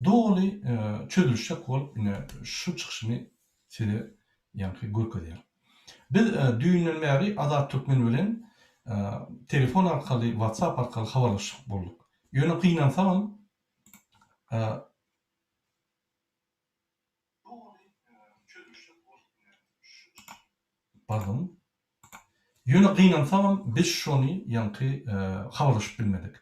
Doly çözülişjek bolup ine şu çykyşymy size ýaňky görkezýän. Biz düýnden bäri Azat Türkmen bilen telefon arkaly WhatsApp arkaly habarlaşyp bolduk. Ýöne gynansagam Pardon. Ýöne gynansagam biz şony ýaňky habarlaşyp bilmedik.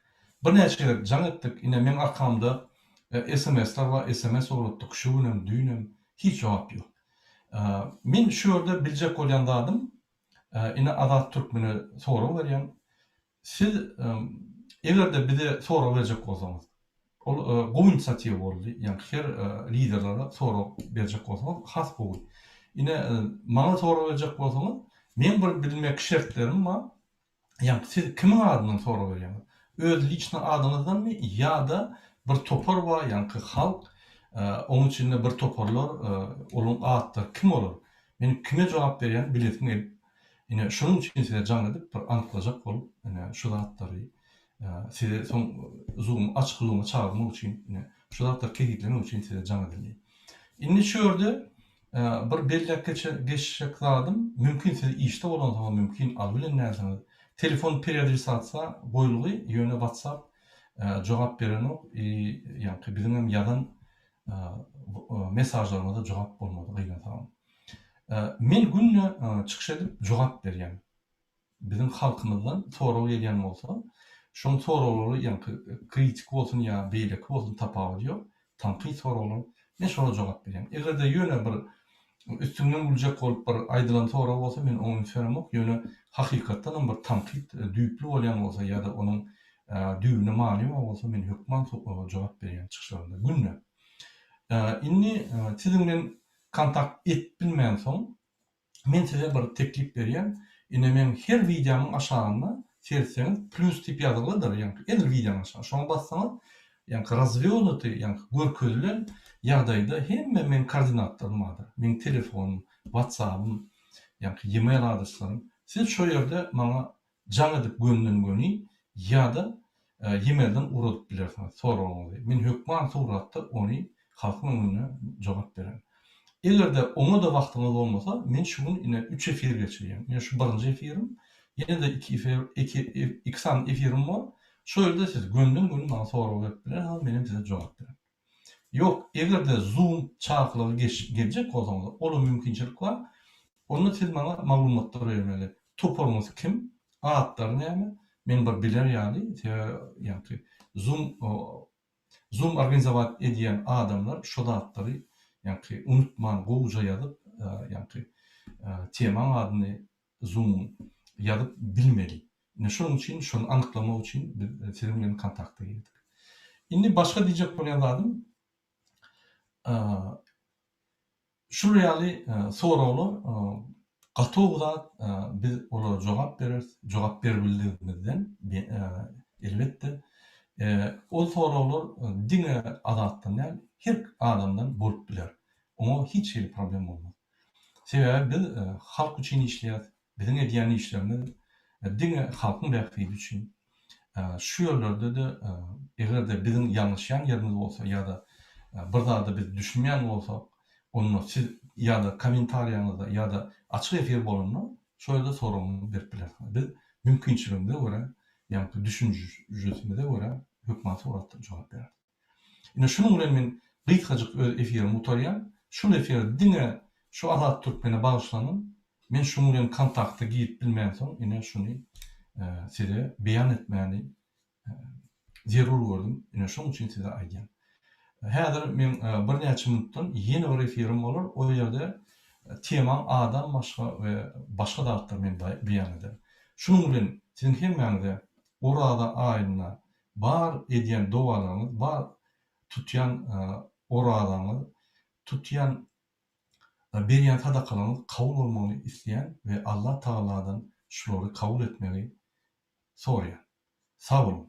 Birnäçe gezek jaň etdik, ine meň arkamda sms-ler bar, sms ugratdyk şu günem, düýnem, hiç jogap ýok. Men şu ýerde biljek bolýan zadym, ine Azat Türkmene sorag berýän, Siz eger-de bize sorag berjek bolsaňyz, ol gowy inisiatiwa boldy, ýagny her liderlere sorag berjek bolsaňyz has gowy. Ine, maňa sorag berjek bolsaňyz, meň bir bilmek şertlerim bar, ýagny siz kimiň adyndan sorag berýäňiz? Öz liçno adyňyzdanmy ýa-da bir topar bar, ýaňky halk, oň içinde bir toparlar, olaryň atlary kim olar? Men kime jogap berýänim bilesim gelip Ine, şonuň üçin size jaň edip, bir anyklajak bolup, ine, şu zatlary size soň Zoom, açyk Zoom-a çagyrmak üçin, ine, şu zatlary kesgitlemek üçin size jaň edildi. Indi şu ýerde bir belläp geçjek zadym, mümkin siz işde bolansoňyz mümkin alybilen dälsiňiz. Telefon periadresasiýa goýulgy, ýöne WhatsApp jogap berenok i ýaňky biziňem ýazan mesažlarymyza jogap bolmady gynansagam. Men günde çykyş edip jogap berýän. Biziň halkymyzdan sorag gelýän bolsa, şoň soraglary ýaňky kritik bolsun ýa beýleki bolsun tapawudy ýok, tankyt soraglar, men şolara jogap berýän. Eger-de ýöne bir üstüňden güljek bolup bir aýdylan sorag bolsa men oňa üns beremok, ýöne hakykatdanam bir tankyt düýpli bolýan bolsa ýa-da onuň düýbünde many bar bolsa men hökman jogap berýän çykyşlarymda günde. Indi siziň bilen kontakt edip bilmänsoň men size bir teklip berýän ine meň her wideomyň aşagynda seretseňiz plýus diýip ýazgylydyr ýaňky edil wideonyň aşagynda şoňa bassaňyz ýaňky razwýonuty ýaňky görkezilen ýagdaýda hemme meň koordinatlarym bardyr meň telefonym watsabym ýaňky email adreslerim siz şo ýerde maňa Jaň edip gönden göni ýa-da emailden ugradyp bilersiňiz soragyňyzy. Men hökman suratda ony halkyň öňünde jogap bererin. Eger-de oňa-da wagtyňyz bolmasa, men şu gün ine üç efir geçirýän. Ine şu birinji efirim, ýene-de iki efir, iki, iki sany efirim bar. Şo ýerde siz gönden-göni maňa sorag berip bilersiňiz, menem size jogap bererin. Ýok, eger-de Zoom çakylygy geç geljek bolsaňyz, ola mümkinçilik bar. Onda siz maňa maglumatlar bermeli. Toparyňyz kim? Atlary näme? Men bir biler ýaly, sebäbi ýaňky Zoom Zoom organizowat edýän adamlar şo zatlary ýaňky unutman gowuja ýazyp, ýaňky temaň adyny Zoom-yň ýazyp bilmeli. Ine şonuň üçin şony anyklamak üçin biz siziň bilen kontakta girdik. Indi başga diýjek bolýan zadym şular ýaly soraglar gaty gowy zat biz olara jogap bereris, jogap beribildigimizden elbetde. Ol soraglar diňe Azatdan däl, her adamdan bolup biler. Oňa hiç hili problem bolmaz. Sebäbi biz halk üçin işleýäris. Biziň edýän işlerimiz diňe halkyň bähbidi üçin. Şu ýerlerde-de eger-de biziň ýalňyşýan ýerimiz bolsa ýa-da bir zada biz düşünmeýän bolsak, onda siz ýa-da kommentariýaňyzda ýa-da açyk efir bolanda şo ýerde soragyňyzy berip bilersiňiz. Biz mümkinçiligimize görä, ýagny düşünjesimize görä hökman suratda jogap bereris. Ine şunuň bilen men gysgajyk öz efirimi gutarýan. Şul efir diňe şu Azat Türkmene bagyşlanan. Men şuň bilen kontakta girip bilmänsoň ine şuny size beýan etmäni zerur gördüm. Ine şoň üçin size aýdýan. Häzir meň birnäçe minutdan ýene bir efirim bolar. O ýerde temaň adam başga we başga zatlar men beýan ederin. Şunuň bilen siziň hemmäňize Oraza aýynda Bar edýän dogalaryňyz, bar tutýan orazaňyz, tutýan berýän sadakalaryňyz kabul bolmagyny isleýän we Allah Tagaladan şulary kabul etmegi soraýan. Sag boluň!